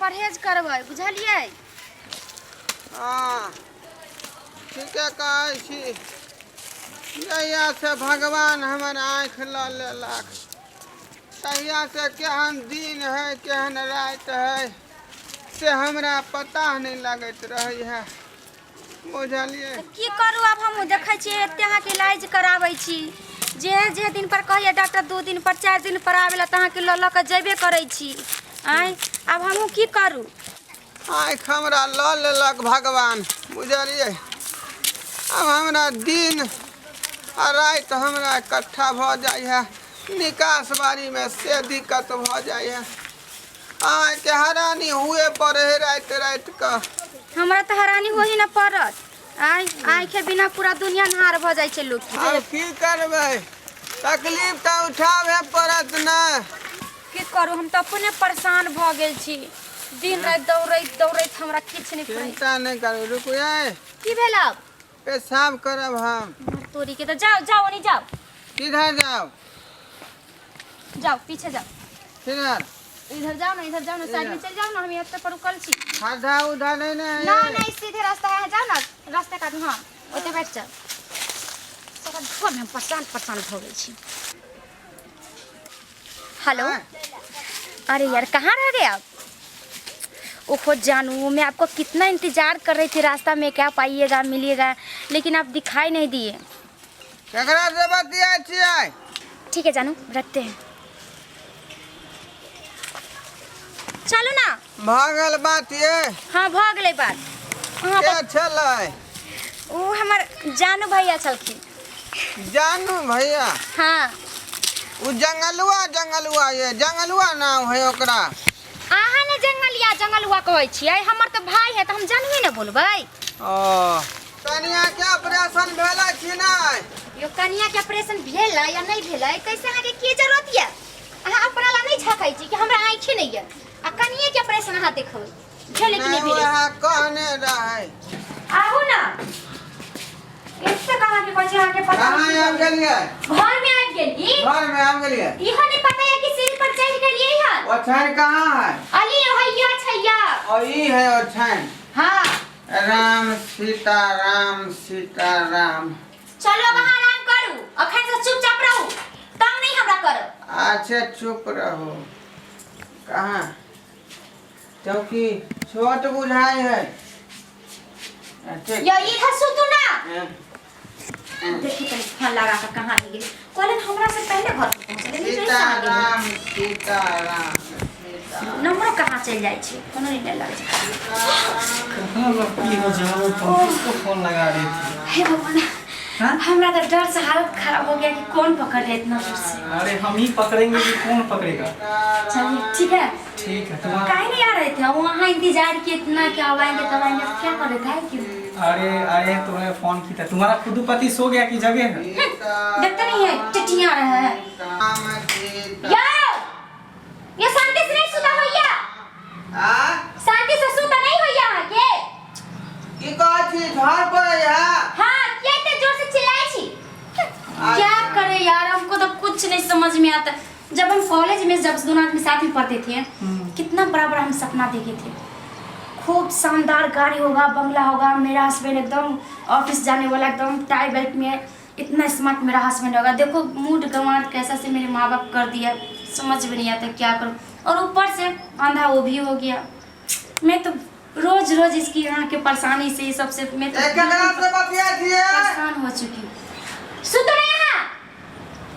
परहेज करबै बुझलियै। हँ, ठीके कहै छी। जहियासँ भगवान हमर आँखि लऽ लेलक तहियासँ केहन दिन है केहन राति है से हमरा पता नहि लगैत रहै है, बुझलियै? की करू आब, हमहूँ देखै छियै एते अहाँके इलाज कराबै छी, जे जे दिन पर कहैया डॉक्टर 2 दिन पर 4 दिन पर आबै लए, तऽ अहाँके लऽ लऽ कऽ जेबे करै छी। आँय, आब हमहूँ की करू? आँखि हमरा लऽ लेलक भगवान, बुझलियै? आब हमरा दिन आ राति हमरा इकट्ठा भऽ जाइ है, निकास बारीमे से दिक्कत भऽ जाइ है। अहाँके हरानी हुए पड़े है राति राति कऽ। हमरा तऽ हरानी होही ने पड़त। आँय, आँखि बिना पूरा दुनिया अन्हार भऽ जाइ छै लोकके। आब की करबै, तकलीफ तऽ उठाबे पड़त ने। की करू, हम तऽ अपने परेशान भऽ गेल छी, दिन राति दौड़ैत दौड़ैत हमरा किछु नहि फुराइ। चिंता नहि करू, रुकू ये। की भेल आब? पेशाब करब हम। तोरी के, तऽ जाओ जाओ, ओनी जाओ। किधर जाओ? जाओ, पीछे जाओ। किधर? इधर जाओ ना, इधर जाओ ना, साइड में चल जाओ ना, हम यहाँ पर रुकल छी। खड्डा उड्ढा नहीं ना है? ना ना, सीधे रास्ता है, जाओ ना रास्ता काट। हाँ, ओते बैठ जाओ। सारा घर में हम परेशान परेशान भऽ गेल छी। हेलो, अरे यार, कहाँ रह गए आप? ओहो जानू, मैं आपको कितना इंतजार कर रही थी रास्ता में, क्या आप आइएगा मिलिएगा, लेकिन आप दिखाई नहीं दिए। केकरा से बतियाइ छियै? ठीक है जानू, रखते हैं, चलो ना। भऽ गेल बात ये? हाँ, भऽ गेलै बात। अहाँ के छलै? ओ हमर जानू भैया छलखिन। जानू भैया? हाँ। ओ जंगलुआ, जंगलुआ ये जंगलुआ नाम है ओकरा। अहाँ ने जंगलिया जंगलुआ कहै छियै, हमर तऽ भाई है तऽ हम जानुए ने बोलबै। ओ कनिया के ऑपरेशन भेल अछि नहि? यो कनिया के ऑपरेशन भेलै या नहि भेलै, कैसे अहाँके की जरूरत यऽ? अहाँ अपना ला नहि छकै छी कि हमरा आँखि नहि यऽ, आ कनिये के ऑपरेशन अहाँ देखबै भेलै कि नहि नहि, भेलै? वएह कहने रहै। आबू ना, एते कहाँ के कहै छी अहाँके पता कहाँ नहि। आबि गेलियै? घर में आबि गेली। घर में आबि गेलियै। इहो नहीं पता है कि सीढ़ी पर चढ़ गेलियै हन। ओछाइन कहाँ है? अली हैया छैया। और ई है ओछाइन? हाँ। राम सीता राम सीता राम। चलो अब अहाँ आराम करू, अखन से चुपचाप रहू, तंग नहीं हमरा करब। अच्छा, चुप रहो। कहाँ चौकी? छोट बुझाई है। ठीक। यो इधर सुतू ना। हाँ। देखी तनी फोन लगा के कहाँ रह गेली। कहलन हमरा से पहले घर पर पहुंचले, लेकिन सीता कैसे आ गेली? राम सीता राम सीता। नंबरो कहाँ चलि जाइ छै, कोनो नहीं लगै छै। कहाँ लड़की हो जाओ तुम? किसको फोन लगा रही थी? हे भगवान! हाँ? हमरा तो डर से हालत खराब हो गया कि कौन पकड़ रहे इतना जोर से। अरे, हम ही पकड़ेंगे कि कौन पकड़ेगा? चलिए, ठीक है। ठीक है, तुम्हारा काहे नहीं आ रहे थे? वहाँ इंतजार किए इतना, क्या आएंगे तब आएंगे, अब क्या कर रहे थे, क्यों? अरे आए, तुम्हें फोन की था। तुम्हारा खुद पति सो गया कि जगह है? देखते नहीं है, चटियाँ रहे हैं। राम सीता। यो ये शांति से नहीं सुता होइया? आ? शांति से सुता नहीं होइया अहाँ के? की कहै छी, घर पर है? हाँ, क्या इतने जोर से चिल्लाए छी? क्या करे यार, हमको तो कुछ नहीं समझ में आता। जब हम कॉलेज में, जब दोनों आदमी साथ में पढ़ते थे, कितना बड़ा बड़ा हम सपना देखे थे। खूब शानदार गाड़ी होगा, बंगला होगा, मेरा हस्बैंड एकदम ऑफिस जाने वाला, एकदम टाई बेल्ट में, इतना स्मार्ट मेरा हस्बैंड होगा। देखो मूड गंवार कैसा से मेरे माँ बाप कर दिया, समझ में नहीं आता क्या करूँ। और ऊपर से अंधा वो भी हो गया। मैं तो रोज रोज इसकी यहाँ के परेशानी से, ये सब से मैं तो ए, केकरा से बतियाइ छियै? परेशान हो चुकी हूँ। सुतो ना यहाँ,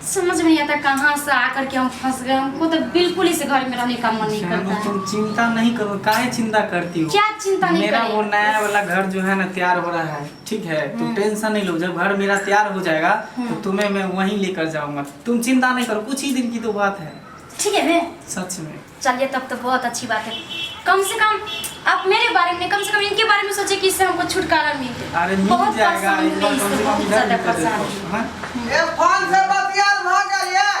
समझ में नहीं आता कहाँ से आकर के हम फंस गए। हमको तो बिल्कुल इस घर में रहने का मन नहीं जानू, करता है। तुम चिंता नहीं करो। काहे चिंता करती हो? क्या चिंता नहीं मेरा करें? वो नया वाला घर जो है ना, तैयार हो रहा है, ठीक है? तुम टेंशन नहीं लो। जब घर मेरा तैयार हो जाएगा तो तुम्हें मैं वहीं लेकर जाऊंगा। तुम चिंता नहीं करो, कुछ ही दिन की तो बात है। ठीक है बे? सच में। चलिए, तब तो बहुत अच्छी बात है। कम से कम आप मेरे बारे में, कम से कम इनके बारे में सोचे कि इससे हमको छुटकारा मिले। अरे मिल बहुत जाएगा। परेशान एक बार हूँ कम इससे, से कम बहुत इधर ज्यादा भी तो परेशान देखो, हूँ। हाँ? ए, फोन से बतियाल भऽ गेल ये?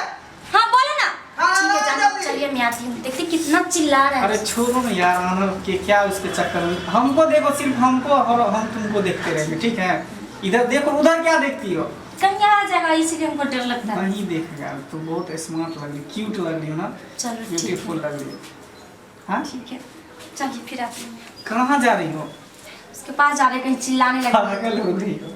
हाँ, बोलो ना। खाना ठीक है लाओ जानो, जल्दी। चलिए मैं आती हूँ, देखते कितना चिल्ला रहा अरे है। छोड़ो ना यार, आनव के क्या उसके चक्कर में। हमको देखो, सिर्फ हमको, और हम तुमको देखते रहेंगे, ठीक है? इधर देखो, उधर क्या देखती हो? कहीं आ जाएगा, इसलिए हमको डर लगता है। नहीं देखेगा। तुम बहुत स्मार्ट लग रही, क्यूट लग रही हो ना। चलो ठीक है। ब्यूटीफुल लग रही हो। हाँ। ठीक है, चलिए फिर आते हैं। कहाँ जा रही हो? उसके पास जा रहे, कहीं चिल्लाने लगे। पागल हो गई हो,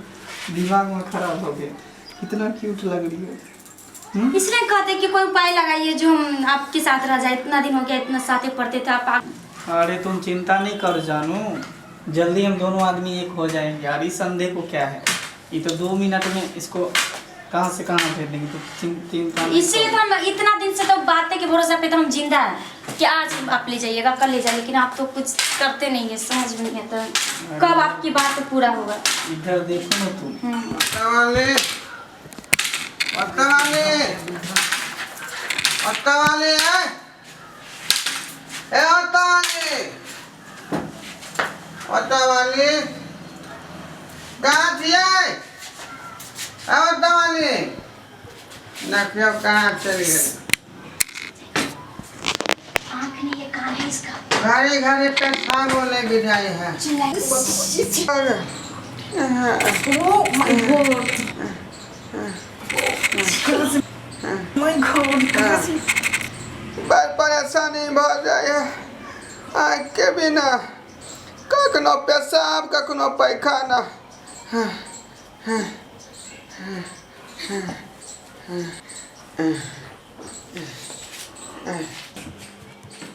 दिमाग में खराब हो गया। कितना क्यूट लग रही हो। इसलिए कहते हैं कि कोई उपाय लगाइए जो हम आपके साथ रह जाए। इतना दिन हो गया, इतना साथ पढ़ते थे आप। अरे तुम चिंता नहीं करो जानू, जल्दी हम दोनों आदमी एक हो जाएंगे। यार इस अंधे को क्या है, ये तो 2 मिनट में इसको कहाँ से कहाँ भेज देंगे। तो चिंता नहीं इसीलिए तो करो। हम इतना दिन से तो बातें के भरोसे पे तो हम जिंदा है कि आज आप ले जाइएगा, कल ले जाइए, लेकिन आप तो कुछ करते नहीं है। समझ में नहीं आता कब आपकी बात पूरा होगा। इधर देखो ना तुम। ऑटो वाले, ऑटो वाले, ऑटो वाले है, ए ऑटो वाले, ऑटो वाले, कहाँ छियै? ए ऑटो वाले, देखियौ कहाँ चलि गेलै। आँख नहीं है, कान है इसका। घरे घरे पेशाबो लागि जाइ है। चिल्लाए। Oh my God, my God. बड़ परेशानी भऽ जाइ है आँखिके बिना। कखनो पेशाब, कखनो पैखाना।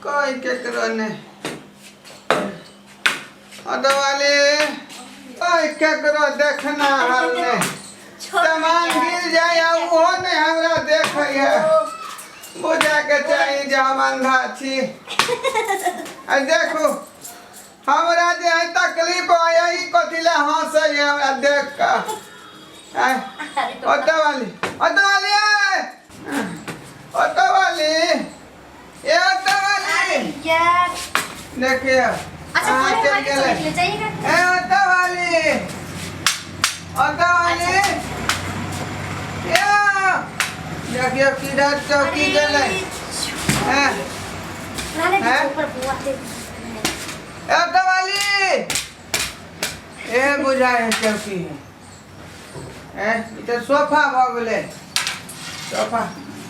कोई केकरो नहि। ऑटो वाली, कोई केकरो देखना हाल नहि। सामान गिर जाए आ ओहो नहि हमरा देखै है। बुझाके चाही जे हम अंधा छी। आ देखू, हमरा जे है तकलीफ है, ई कथी ले हंसै है हमरा देख कऽ? आय, ऑटो वाली, ऑटो वाली, ए ऑटो वाली, ए ऑटो वाली। यार। देखियो। अच्छा। कहाँ बोले चलि हमारे गेलै? चोट ले जाइएगा। ए ऑटो वाली, ऑटो वाली, ए देखियो किधर चौकी गेलै। हैं? रहने हैं? दीजिए, ऊपर बुआ दे। ए ऑटो वाली, ए बुझाय है चौकी है। ए ई तऽ सोफा भऽ गेलै, सोफा।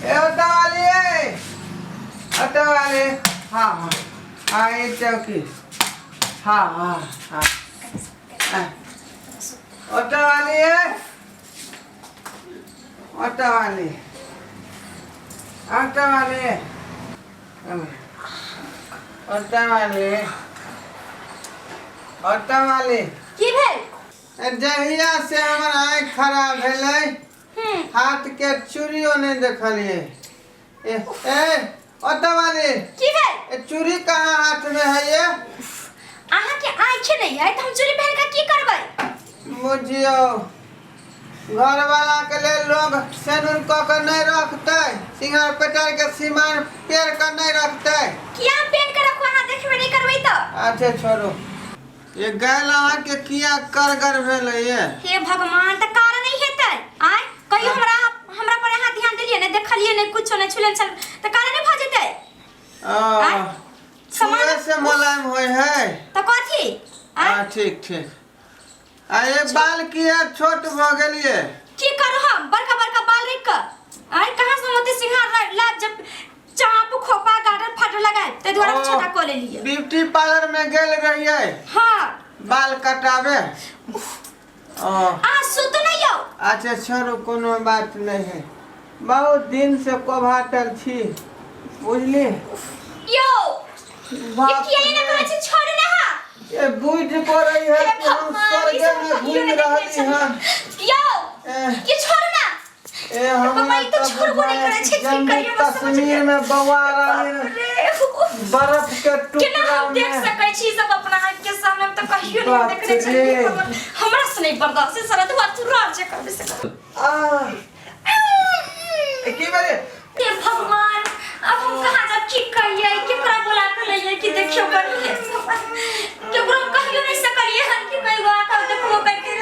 ए ऑटो वाली, ए ऑटो वाली। हाँ हाँ हाँ, ई चौकी। हाँ हाँ हाँ हाँ। ऑटो वाली है, ऑटो वाली, ऑटो वाली, ऑटो वाली, ऑटो वाली। की भेल? जहिया से हमर आँखि खराब भेलै, हाथ के चूड़ियो नहि देखलियै। ए ए ऑटो वाली। की भेल? ए चूड़ी कहाँ हाथ में है ये? अहाँके आँखि नहीं है तऽ हम चूड़ी पहिन कऽ की करबै? बुझियौ, घरवाला के लेल लोग सेनुर कऽ के नहि रखतै, सिंगार पेटार के सीमान पेर के नहि रखतै? किया पेन के रखू, अहाँ देखबे नहीं करबै तऽ? अच्छा छोड़ू। ये गायल अहाँके किया करगर भेलै ये? हे भगवान, तऽ कारण नहीं हेतै? आय कहियो हमरा हमरा पर अहाँ ध्यान देलियै नहि, देखलियै नहि, कुछो नहि छुले छल, तऽ कारण नहि भऽ जेतै? आ, सामान छुए से मुलायम होइ है? तऽ कथी आय? हाँ, ठीक ठीक। आ ये बाल किया छोट भऽ गेलियै? की करू, हम बड़का बड़का बाल रख कऽ आय कहाँ से मोती सिंहार लाब, जब चाप खोपा गार्डन फाटो लगाए, ताहि दुआरे हम ओ, छोटा कऽ लेलियै। ब्यूटी पार्लर में गेल रहियै? हाँ। बाल कटाबे? ओ। अहाँ सुतू नहीं यौ। अच्छा छोड़ू, कोनो बात नहीं है। बहुत दिन से कोभाटल छी, बुझली? यौ। बाप। ये किया एना करै छी? छोड़ू ना अहाँ। ये बुझ पड़ै है हे कि हम भगवान, ई स्वर्गे सब में कहियो घूम नहि देखने रहली छलियै। हन। यौ। ए, ये छोड़ू ना। ए हमरा पापा, ई तऽ तऽ छोड़बो नहि बुझाय करै छै, की जम्मू करियै हमरा समझ कश्मीर में बौआ रहली, बाप रे, उफ। बर्फ के केना टुकड़ा हम देख में। सकै छी ई सब अपना आँख के सामने? हम तऽ कहियो नहि बाप देखने छलियै। रे। हमरा से नहीं बर्दाश्त है सारा दुआ, तू रह जे करबे से कर। आ, ए, की भेलै? हे भगवान, अब हम कहाँ जाब? की कहियै? केकरा बोला के लइयै कि देखियो करियै? केकरो हम कहियो नहीं सकलियै हन कि कहियो आके देखबो करके।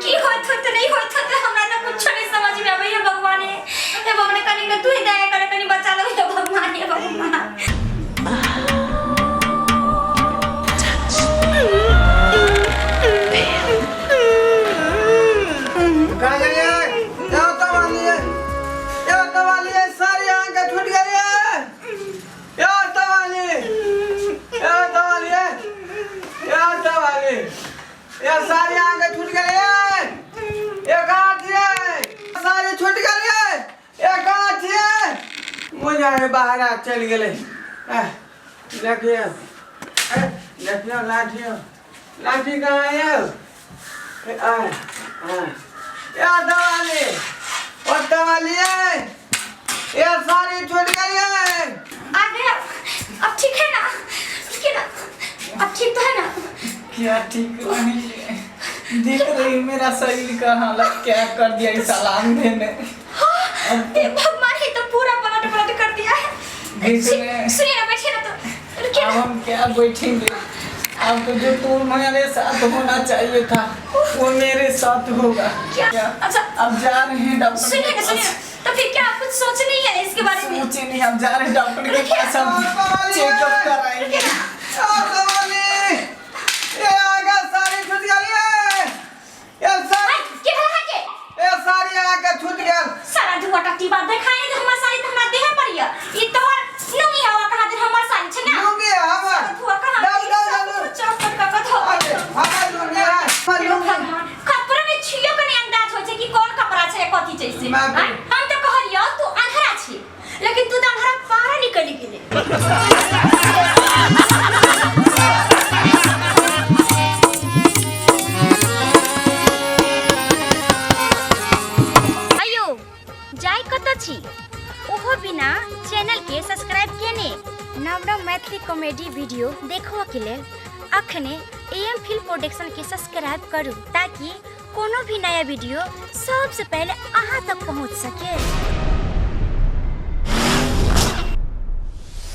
की होइत होत, नहीं होइत होत, हमरा तऽ कुछो नहीं समझ में आबै। हे भगवान, हे भगवान, कनी के तू ही दया करे, कनी बचा लो। हे भगवान, हे भगवान। कहाँ गेलियै? ए ऑटो वाली, ए ऑटो वाली, साड़ी अहाँके छूटि गेलियै। ए ऑटो वाली, ए। ये साड़ी अहाँके छूट गेलै ये। ये कहाँ छियै? साड़ी छूट गेल ये। ये कहाँ छियै? मुझे बाहर चलि गेलै। एह, देखियौ, ए, देखियौ लाठियौ, लाठी कहाँ यौ? ए, आय, आय। ये दवाली, ओ दवाली ये। ये साड़ी छूट गेल ये। आ गया, अब ठीक है ना? ठीक है ना? अब ठीक तो है ना? क्या ठीक नहीं, देख रही मेरा शरीर का हालत क्या कर दिया इस अंधे ने। हाँ, हे भगवान, ये तो पूरा पलट पलट कर दिया है। देख रहे हैं। सुनिए ना, बैठिए ना तो, रुकिए अब ना। हम क्या बैठेंगे? अब तो जो तुम्हारे साथ होना चाहिए था वो मेरे साथ होगा। क्या? अच्छा। अब जा रहे हैं डॉक्टर सुनिए के ना, सुनिए पास। ना, तो फिर क्या आप कुछ सोच नहीं है इसके बारे में? सोचे नहीं, हम जा रहे हैं डॉक्टर के पास, हम चेकअप कराएंगे। ओ दवाली, ये आगे साड़ी छूट गेल ये। ये साड़ी, हाय, के भेल अहाँके? ये साड़ी अहाँके छूट गेल। सारा धुआ टट्टी बात देखाई दे, हमर साड़ी त हमरा देह पर य। ई तोहर नुंगी हवा कहाँ दे, हमर साड़ी छै ना? लुंगी है हमर। धुआ कहाँ दौ, दौ, दौ, दौ। चौपट क क धो। अरे, हमर लुंगी है, हमर लुंगी। भगवान, कपड़ा में छियो के नहीं अंदाज होइ छै कि कोन कपड़ा छै कथी छै से। बाप रे। आँय, हम तऽ कहलियौ तू अन्हरा छी, लेकिन तू तऽ अन्हरा पारा निकलि गेलै। अयो जाय कतऽ छी ओहो बिना चैनल के सब्सक्राइब केने? नव नव मैथिली कॉमेडी वीडियो देखबऽ के लेल अखने एम फिल्म प्रोडक्शन के सब्सक्राइब करू ताकि कोनो भी नया वीडियो सबसे पहले अहाँ तक पहुँच सके।